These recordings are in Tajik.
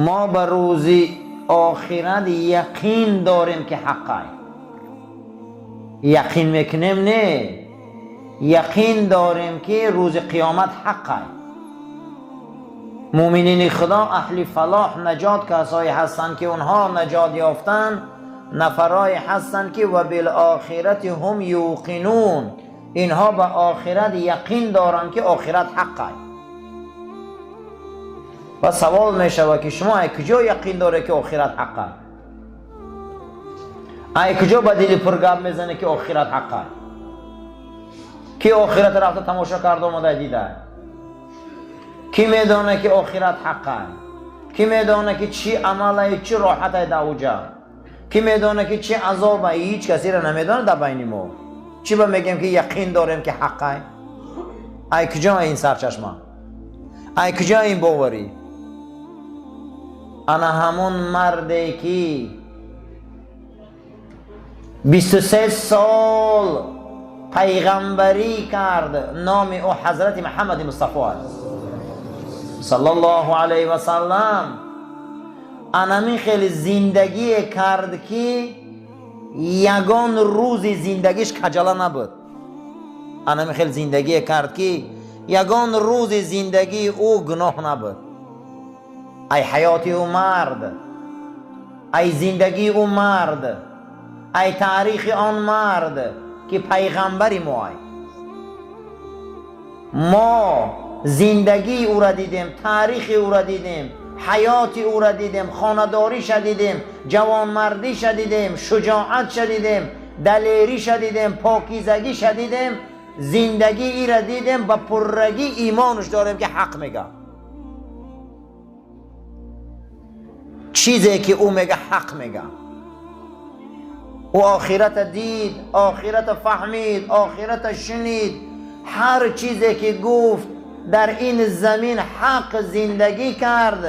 Мо ба рӯзи охират яқин дорем, ки ҳаққай. Яқин мекунем, не, яқин дорем, ки рӯзи қиёмат ҳаққай. Муъминини Худо, аҳли фалоҳ, наҷот касое ҳастанд, ки онҳо наҷот ёфтанд, нафарое ҳастанд, ки ва билохирати ҳум юқинун, инҳо ба охират яқин доранд, ки охират ҳаққай. Ва савол мешавад, ки шумо ай куҷо яқин доред, ки охират ҳаққай? Ай куҷо ба дили пур гап мезанед, ки охират ҳаққай? Ки охират рафта тамошо карда омада дида? Ки медонад, ки охират ҳаққай? Ки медонад, ки чӣ амалай, чӣ роҳатай дар уҷа? Ки медонад, ки чӣ азобай? Ҳеҷ касеро намедонад дар байни мо. Чӣ ба мегӯем, ки яқин дорем, ки ҳаққай? Ай куҷо ин сарчашма? Ай куҷо ин боварӣ? Ана ҳамон марде, ки 23 сол пайғамбарӣ кард, номи ӯ Ҳазрати Муҳаммади Мустафо аст, саллаллоҳу алайҳи васаллам. Анамин хеле зиндагие кард, ки ягон рӯзи зиндагиш каҷала набуд. Анамин хеле зиндагие кард, ки ягон рӯзи зиндагии ӯ гуноҳ набуд. Ай ҳаёти ӯ мард, ай зиндагии ӯ мард, ай таърихи он мард, ки пайғамбари мо ай, мо зиндагии ӯра дидем, таърихи ӯра дидем, ҳаёти ӯра дидем, хонадориша дидем, ҷавонмардиша дидем, шуҷоатша дидем, далериша дидем, покизагиша дидем, зиндагии ира дидем. Ба пуррагӣ имонш дорем, ки ҳақ мега. Чизе ки ӯ мега, ҳақ мега. Ӯ охирата дид, охирата фаҳмид, охирата шунид. Ҳар чизе ки гуфт, дар ин замин ҳақ зиндагӣ кард.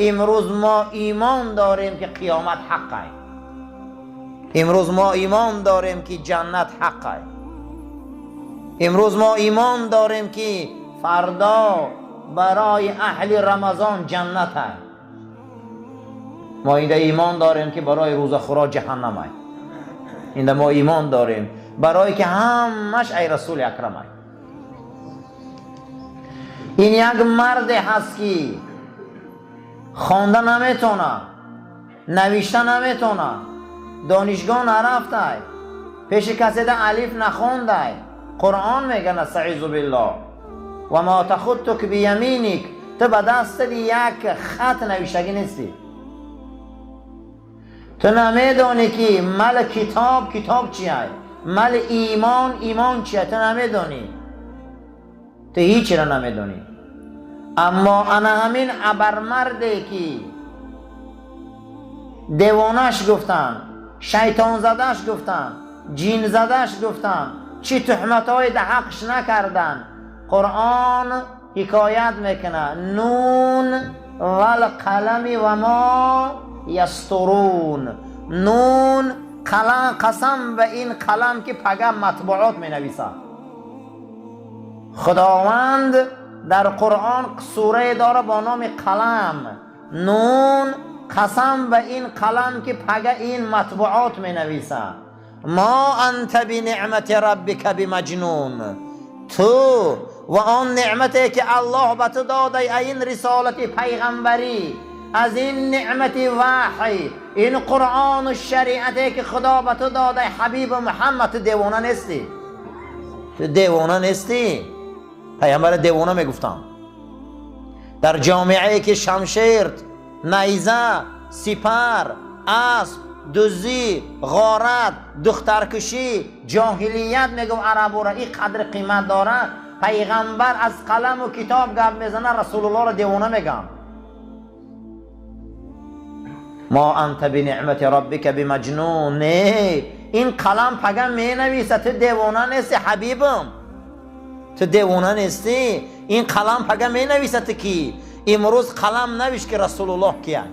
Имрӯз мо имон дорем, ки қиёмат ҳаққай. Имрӯз мо имон дорем, ки ҷаннат ҳаққай. Имрӯз мо имон дорем, ки фардо барои аҳли Рамазон ҷаннатай. Мо инда имон дорем, ки барои рӯзахӯро ҷаҳаннамай. Инда мо имон дорем, барое ки ҳамаш ай Расули Акрамай. Ин як марде ҳаст, ки хонда наметона, навишта наметона, донишгоҳ нарафтай, пеши каседа алиф нахондай. Қуръон мега: настаизу биллоҳ, ва ма тахуттук бияминик, ту ба дастат як хат навиштагӣ нестӣ, ту намедонӣ, ки мал китоб китоб чиай, мал имон имон чия, ту намедонӣ, ту ҳичро намедонӣ. Аммо ана ҳамин абармарде, ки девонаш гуфтанд, шайтонзадаш гуфтанд, ҷинзадаш гуфтанд, чӣ туҳматҳое да ҳақш накарданд, Қуръон ҳикоят мекунад: нун валқалами ва мо ястурун. Нун, қалам, қасам ба ин қалам, ки пага матбуот менависад. Худованд дар Қуръон сурае дора бо номи Қалам. Нун, қасам ба ин қалам, ки пага ин матбуот менависад. Мо анта бинеъмати раббика бимаҷнун. Ту ва он неъмате, ки Аллоҳ ба ту додай, ин рисолати пайғамбарӣ, аз ин неъмати ваҳй, ин Қуръону шариате, ки Худо ба ту додай, ҳабибу Муҳаммад, ту девона нестӣ, ту девона нестӣ. Пайғамбара девона мегуфтам. Дар ҷомеае, ки шамшер, найза, сипар, асп, дуздӣ, ғорат, духтаркушӣ, ҷоҳилият мегуфт арабура, ин қадри қимат дорад, пайғамбар аз қаламу китоб гап мезана, Расулуллоҳро девона мегам. Мо анта бинеъмати роббика бимаҷнун. Не, ин қалам пага менависа, ту девона нести, ҳабибам, ту девона нестӣ. Ин қалам пага менависа ту ки. Имрӯз қалам навишт, ки Расулуллоҳ кия.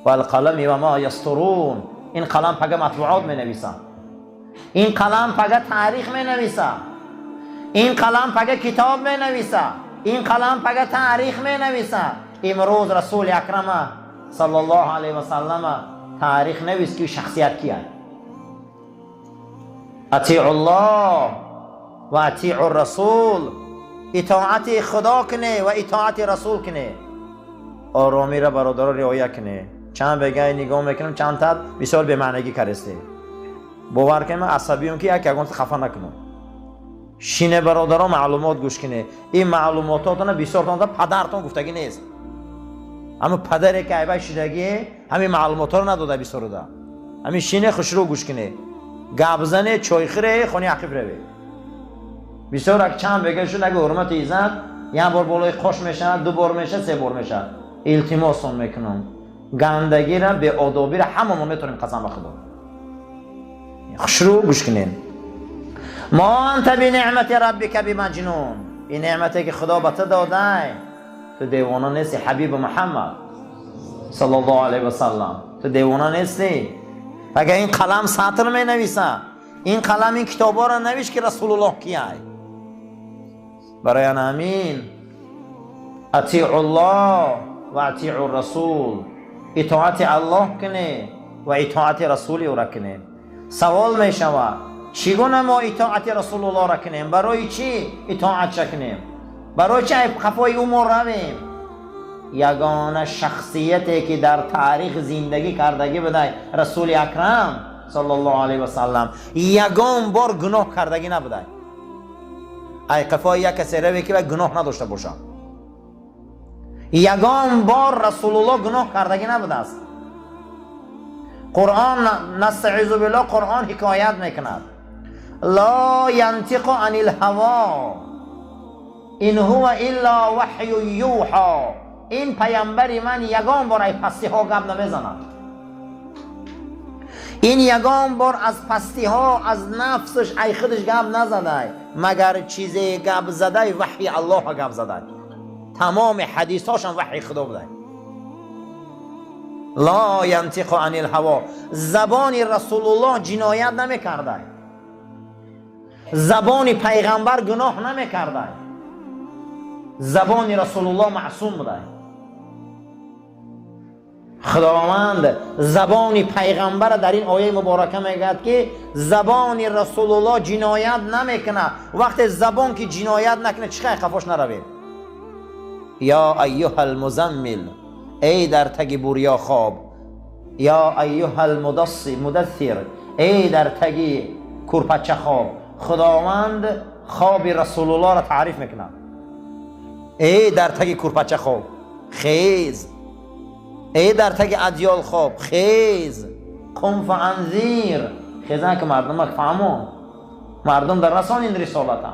Валқалами ва ма ястурун. Ин қалам пага матбуот менависа, ин қалам пага таърих менависа, ин қалам пага китоб менависа, ин қалам пага таърих менависа. Имрӯз Расули Акрама саллаллоҳу алайҳи васаллама таърих навис, ки шахсият кия. Атиъу Аллоҳ ва атиъу Расул, итоати Худо куне ва итоати Расул куне. Оромиро, бародаро, риоя куне. Чанд бегай нигоҳ мекунам, чанд тад бисёр бемаънагӣ кардесте. Бовар кунем, ман асабиём, ки як ягон хафа накунам. Шине, бародаро, маълумот гӯш кине. Ин маълумототона бисёртон падартон гуфтагӣ нест. Ҳамн падаре ки айбай шидагӣ, ҳамин маълумотҳоро надода бисёруда. Ҳамин шине, хушрӯ гӯш кине. Гапзане, чойхӯре, хони ақиб раве. Бисёр ак чанд бега шуд, ага ҳурмати иззат як бор болои қош мешавад, ду бор мешавад, се бор мешавад. Илтимосон мекунам, гандагира, беодобира ҳамамон метавонем, қасам ба Худо. Хушрӯ гӯш кунем. Ма анта бинеъмати раббика бимаҷнун. Ин неъмате ки Худо ба ту додай, ту девона нести, ҳабиби Муҳаммад саллаллоҳу алайҳи васаллам, ту девона нестӣ. Агар ин қалам сатр менависа, ин қалам ин китобҳоро навишт, ки Расулуллоҳ кияй. Барои ана ҳамин атиъу Ллоҳ ва атиъу Расул, итоати Аллоҳ куне ва итоати расули ӯра кунем. Савол мешавад: чӣ гуна мо итоати Расулуллоҳро кунем? Барои чӣ итоатша кунем? Барои чӣ қафои ӯ мо равем? Ягона шахсияте ки дар таърих зиндагӣ кардагӣ будай, Расули Акрам саллаллоҳу алайҳи васаллам, ягон бор гуноҳ кардагӣ набудай. Ай қафои як касе раве, ки вай гуноҳ надошта бошад. Ягон бор Расулуллоҳ гуноҳ кардагӣ набудааст. Қуръон, настаизу биллоҳ, Қуръон ҳикоят мекунад: ла янтиқу анил ҳаво ин ҳува илла ваҳю юҳо. Ин паямбари ман ягон бор ай пастиҳо гап намезанад. Ин ягон бор аз пастиҳо, аз нафсаш, ай худаш гап назадай, магар чизе гап задай, ваҳйи Аллоҳа гап задай. Тамоми ҳадисҳошам ваҳйи Худо будай. Ла янтиқу анил ҳаво. Забони Расулуллоҳ ҷиноят намекардай, забони пайғамбар гуноҳ намекардай, забони Расулуллоҳ маъсум будай. Худованд забони пайғамбара дар ин ояи муборака мегӯяд, ки забони Расулуллоҳ ҷиноят намекунад. Вақте забон ки ҷиноят накунад, чӣ хай қафош наравем? Ё айюҳа лмузаммил, эй дар таги бурё хоб, ё айюҳа лмудассир, эй дар таги курпача хоб. Худованд хоби Расулуллоҳро таъриф мекунад. Эй дар таги курпача хоб, хез! Эй дар таги адёл хоб, хез! Қум фаанзир, хезан, ки мардумак фаҳмон, мардум дар расон ин рисолата.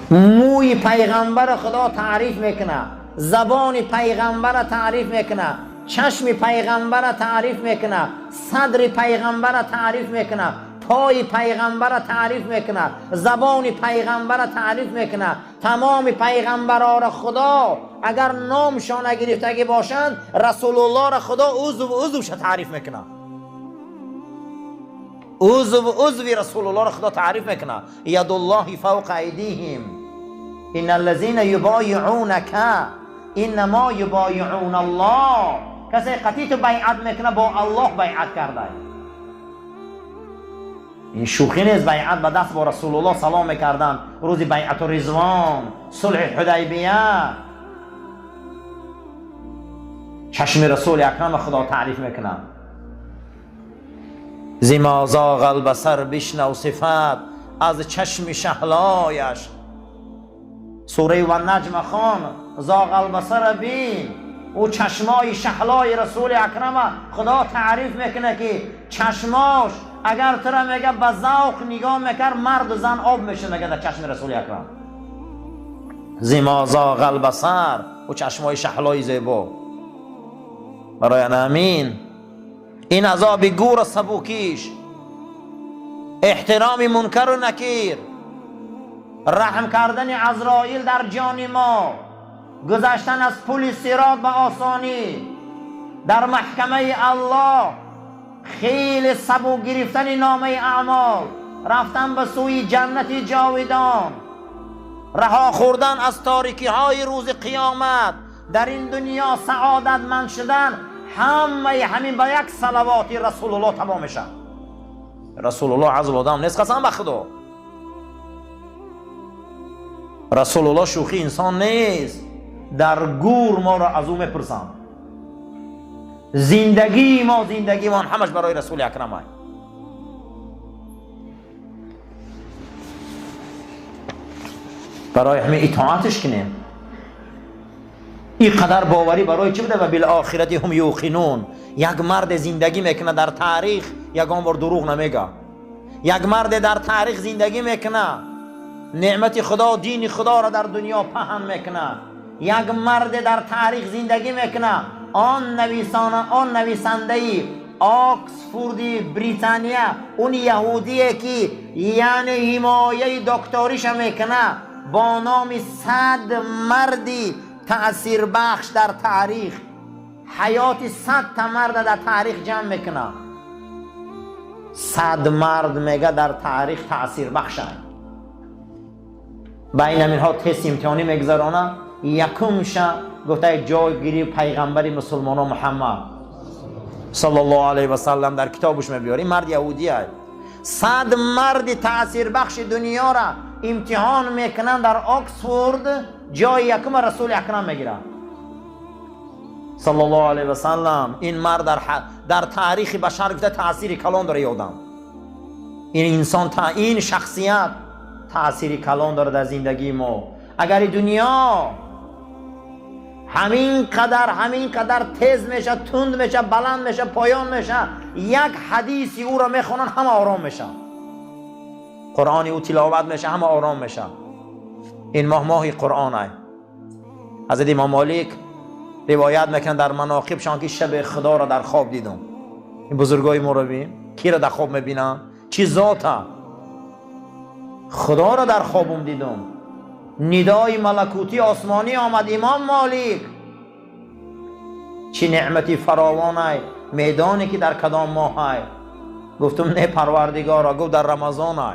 Мӯи пайғамбара Худо таъриф мекунад, забони пайғамбара таъриф мекунад, чашми пайғамбара таъриф мекунад, садри пайғамбара таъриф мекунад, пои пайғамбара таъриф мекунад, забони пайғамбара таъриф мекунад. Тамоми пайғамбарора Худо агар номшон нагирифтагӣ бошанд, Расулуллоҳро Худо узву узвша таъриф мекунад. Узву узви Расулуллоҳро Худо таъриф мекунад. Ядуллоҳи фавқа айдиҳим, ин аллазина юбоиъунака иннамо юбоиъуна Аллоҳ. Касе қатъи ту байъат мекунад, бо Аллоҳ байъат кардай. Ин шӯхӣ нест. Байъат ба даст бо Расулуллоҳ салом мекарданд рӯзи байъату ризвон, сулҳи Ҳудайбия. Чашми Расули Акрама Худо таъриф мекунад. Зима зоғ албасар бишнав сифат аз чашми шаҳлояш. Сураи ва наҷма хон, зоғ албасара бин. Ӯ чашмои шаҳлои Расули Акрама Худо таъриф мекунад, ки чашмош агар тура, мега, ба завқ нигоҳ мекард, марду зан об мешуд, мега, дар чашми Расули Акрам. Зима зоғ албасар, ӯ чашмои шаҳлои зебо. Барои амин ин азоби гура сабукиш, эҳтироми мункару накир, раҳм кардани Азроил дар ҷони мо, гузаштан аз пули сирот ба осонӣ, дар маҳкамаи Аллоҳ хеле сабук гирифтани номаи аъмол, рафтан ба сӯи ҷаннати ҷовидон. رها خوردن از تاریکی های روز قیامت، در این دنیا سعادتمند شدن، همه همین با یک صلوات رسول الله تمام میشه. رسول الله عزل آدم نیست، قسم به خدا. رسول الله شوخی انسان نیست. در گور ما را از او میپرسم. زندگی ما، زندگی ما همش برای رسول اکرم است. برای همه اطاعتش کنیم. این قدر باوری برای چی بوده؟ و بالآخرت هم یوقنون. یک مرد زندگی میکنه در تاریخ، یگان بار دروغ نمیگه. یک مرد در تاریخ زندگی میکنه، نعمت خدا، دین خدا را در دنیا پهن میکنه. یک مرد در تاریخ زندگی میکنه، آن آن نویسنده آکسفوردی بریتانیا، اون یهودیه که یعنی حمایه دکتریش میکنه با نام 100 مردی تأثیر بخش در تاریخ، حیات 100 تا مرد در تاریخ جمع میکنه. 100 مرد میگه در تاریخ تأثیر بخش. بین اینها تست امتحانی میگذرانه. یکمش گفته جایگیری پیغمبر مسلمانان محمد صلی الله علیه و سلم در کتابش میبیاره. این مرد یهودی است. 100 مرد تأثیر بخش دنیا را امتحان میکنن در آکسفورد، جای یکم رسول اکرم میگیره صلی الله علیه و سلم. این مرد در تاریخ بشر گفته تأثیر کلان داره. یادم این انسان، این شخصیت تأثیر کلان داره در زندگی ما. اگر دنیا همین قدر تیز میشه، تند میشه، بلند میشه، پایان میشه، یک حدیثی او را میخونن همه آرام میشه، قرآنی او تلاوت میشه همه آرام میشه. این ماه ماهی قرآن است. حضرت امام مالک روایت میکنن در مناقبشان که شب خدا را در خواب دیدم. این بزرگای ما رو ببین، کی را در خواب میبینن؟ چی ذاته؟ خدا را در خوابم دیدم. ندای ملکوتی آسمانی آمد، امام مالک چی نعمتی فراوانه، میدانی که در کدام ماه؟ گفتم نه پروردگارا. گفت در رمضان.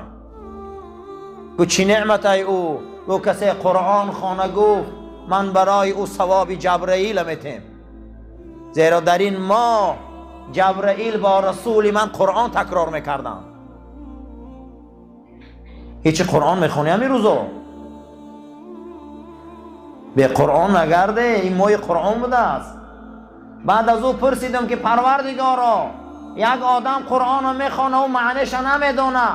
گفت چی نعمت ای او؟ گفت کسی قرآن خانه، گفت من برای او ثواب جبرئیل میتیم، زیرا در این ماه جبرئیل با رسول من قرآن تکرار میکردن. هیچ قرآن میخونی همین روزا؟ به قرآن نگرده، این ماه قرآن بوده است. بعد از او پرسیدم که پروردگارا، یک آدم قرآن رو میخوانه و معنیش نمیدونه،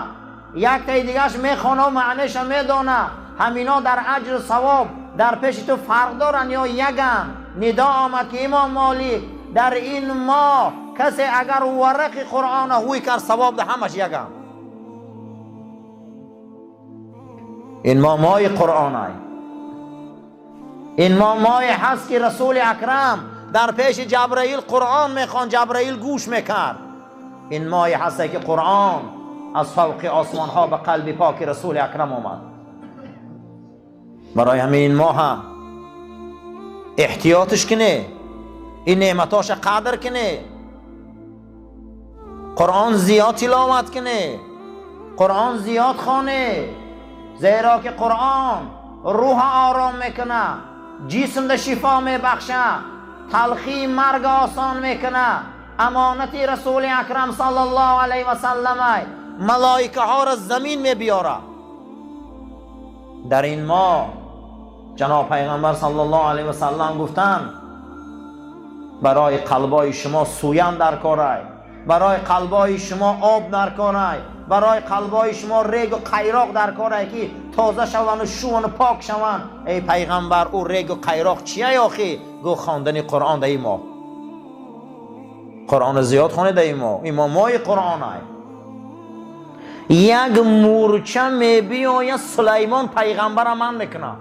یک تای دیگهش میخوانه و معنیش میدونه، همینا در اجر ثواب در پیش تو فرق دارن یا یگن؟ ندا آمد که امام مالک در این ماه کسی اگر ورق قرآن هوی کرد ثواب ده همش یگن. این ماه ماه قرآن های. این ماه ماه هست که رسول اکرم در پیش جبرئیل قرآن میخوان، جبرئیل گوش میکرد. این ماه هست که قرآن از فوق آسمان ها به قلب پاک رسول اکرم آمد. برای همین این ماه احتیاطش کنه، این نعمتاش قدر کنه، قرآن زیاد تلاوت کنه، قرآن زیاد خانه، زیرا که قرآن روح آرام میکنه، جسم ده شفا میبخشه، تلخی مرگ آسان میکنه. امانت رسول اکرم صلی الله علیه و سلم ملائکه ها را زمین میبیاره. در این ماه جناب پیغمبر صلی الله علیه و سلم گفتن برای قلبای شما سویان در کاره، برای قلبای شما آب در کاره، برای قلبای شما ریگ و قیراق در کاره که تازه شوند و شوان و پاک شوند. ای پیغمبر او ریگ و قیراق چیه آخی؟ گو خواندن قرآن در این ماه. قرآن زیاد خونه در این ماه، این ماه ماه قرآن های. یک مورچه می بیاید سلیمان پیغمبر من میکنه،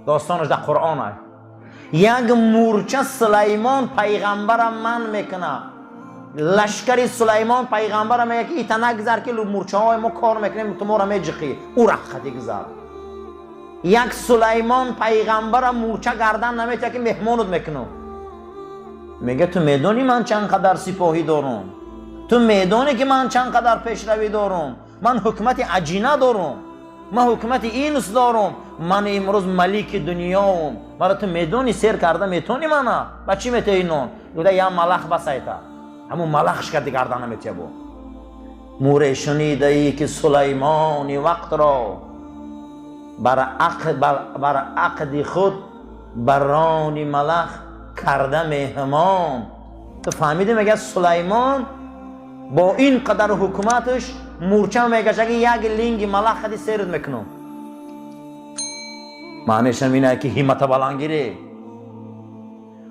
داستانش در قرآن های. یک مورچه سلیمان پیغمبر من میکنه، لشکر سلیمان پیغمبر میگه که ایتا نگذر که مورچه های ما کار میکنیم تو ما را میجخی، او را خطی گذر. یک سلیمان پیغمبر مورچه گردن نمیته که مهمانت میکنم. میگه تو میدونی من چند قدر سپاهی دارم، تو میدونی که من چند قدر پیشروی دارم، من حکومت عجینه دارم، من حکومت اینس دارم، Ман имрӯз малики дунём, мара ту медонӣ, сер карда метонӣ мана? Ба чӣ метаи нон? Гуфта, я малах басайта, ҳамун малахш карди гардана метия. Бо муре шунидаӣ, ки Сулаймони вақтро бар ақди худ барони малах карда меҳмон. Ту фаҳмидӣ, мега, Сулаймон бо ин қадар ҳукуматаш мурча мегаша, ки як линги малах хади серд мекунам. Маънешам ина, ки ҳиммата баландгирӣ.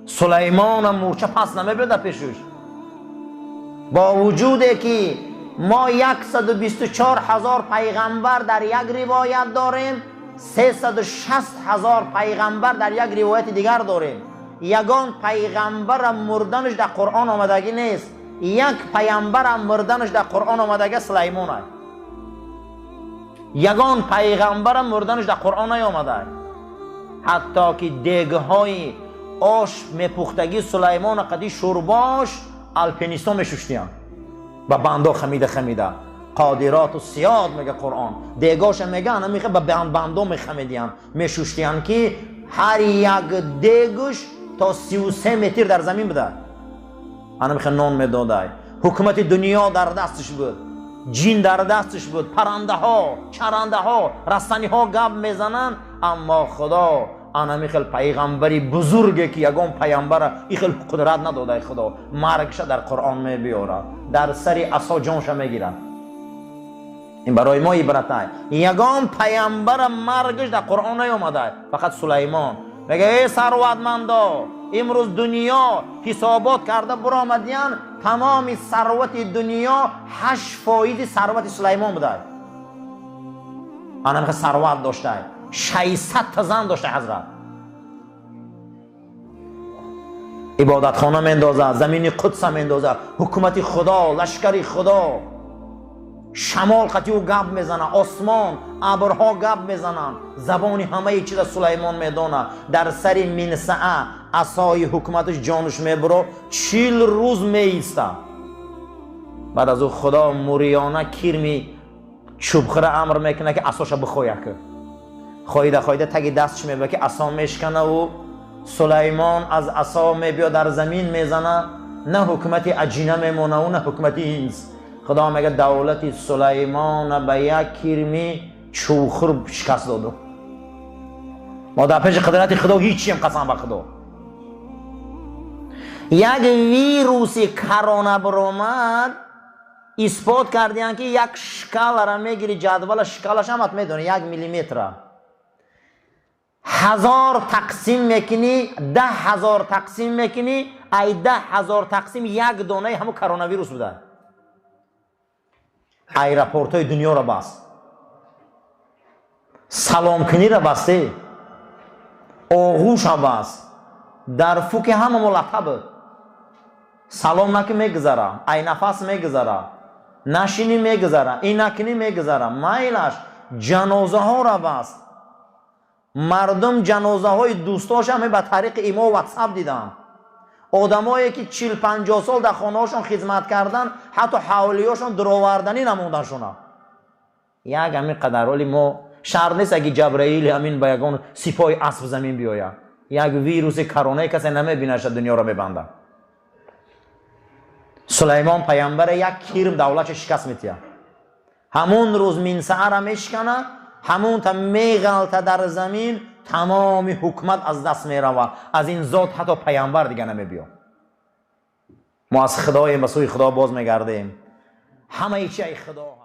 Сулаймонам мурча пас намебиёда пешуш, бо вуҷуде ки мо 124 ҳазор пайғамбар дар як ривоят дорем, 360 ҳазор пайғамбар дар як ривояти дигар дорем. Ягон пайғамбарам мурданаш дар Қуръон омадагӣ нест. Як пайғамбарам мурданаш дар Қуръон омадага, Сулаймон. Ягон пайғамбарам мурданаш дар Қуръон наёмада, ҳатто ки дегҳои ош мепухтагӣ Сулаймона қади шӯрбош алпинистон мешуштиянд, ба бандо хамида хамида. Қодироту сиёд, мега Қуръон, дегоша, мега, ана мехе ба бандо мехамедиянд, мешуштиянд, ки ҳар як дегуш то 33 метр дар замин буда, ана мехе нон медодай. Ҳукумати дунё дар дасташ буд, ҷин дар дасташ буд, паррандаҳо, чарандаҳо, растаниҳо гап мезананд. Аммо Худо анами хел пайғамбари бузурге, ки ягон пайғамбара и хел қудрат надодай, Худо маргша дар Қуръон мебиёрад, дар сари асо ҷонша мегирад. Ин барои мо ибратай. Ягон пайғамбара маргаш дар Қуръон наёмадай, фақат Сулаймон. Мега: «Эй сарватмандо, имрӯз дунё ҳисобот карда буромадиян, тамоми сарвати дунё 8 фоизи сарвати Сулаймон будай». Анамихе сарват доштай, 600 та зан доштай ҳазрат. Ибодатхона мендозад, замини Қудса мендозад, ҳукумати Худо, лашкари Худо, шамол қати ӯ гап мезана, осмон, абрҳо гап мезананд, забони ҳамаи чиза Сулаймон медонад. Дар сари минсаа, асои ҳукуматаш, ҷонуш мебуро, 40 рӯз меиста. Баъд аз ӯ Худо мурёна кирми чӯбхӯра амр мекунад, ки асоша бихояк. Хоида хоида таги дастш мебиёд, ки асо мешканаву Сулаймон аз асо мебиёд, дар замин мезана. На ҳукумати аҷина мемонаву, на ҳукумати инс. Худо мега: «Давлати Сулаймона ба як кирми чӯбхӯр шикаст доду». Мо дар пеши қудрати Худо ҳичием, қасам ба Худо. Як вируси корона биромад, исбот кардиянд, ки як шкалара мегири, ҷадвала, шкалаш ҳамат медони, як миллиметра ҳазор тақсим мекунӣ, 10 000 тақсим мекунӣ, ай 10 000 тақсим як донаи ҳамун коронавирус буда. Аэропортҳои дунёро баст, саломкуниро басте, оғӯша баст, дар фуки ҳама мо лапа буд. Салом наки мегузара, ай нафас мегузара, нашинӣ мегузара, ин накунӣ мегузара. Майлаш, ҷанозаҳоро баст. Мардум ҷанозаҳои дӯстошам ба тариқи имо, Ватсап диданд. Одамое, ки 40-50 сол дар хонаҳошон хизмат кардан, ҳатто ҳавлиёшон дуроварданӣ намонданшона. Як ҳамин қадар ҳоли мо шарт нест, аги Ҷабраили ҳамин ба ягон сипоҳи асп замин биёяд. Як вируси коронаи касе намебинаша, дунёро мебандад. Сулаймон пайғамбара як кирм давлатша шикаст метиҳад. Ҳамун рӯз минсаара мешиканад, ҳамунта меғалта дар замин, тамоми ҳукумат аз даст меравад. Аз ин зот ҳатто пайғамбар дига намебиёд. Мо аз Худоем, ба сӯи Худо боз мегардем. Ҳамаи чи ай Худо.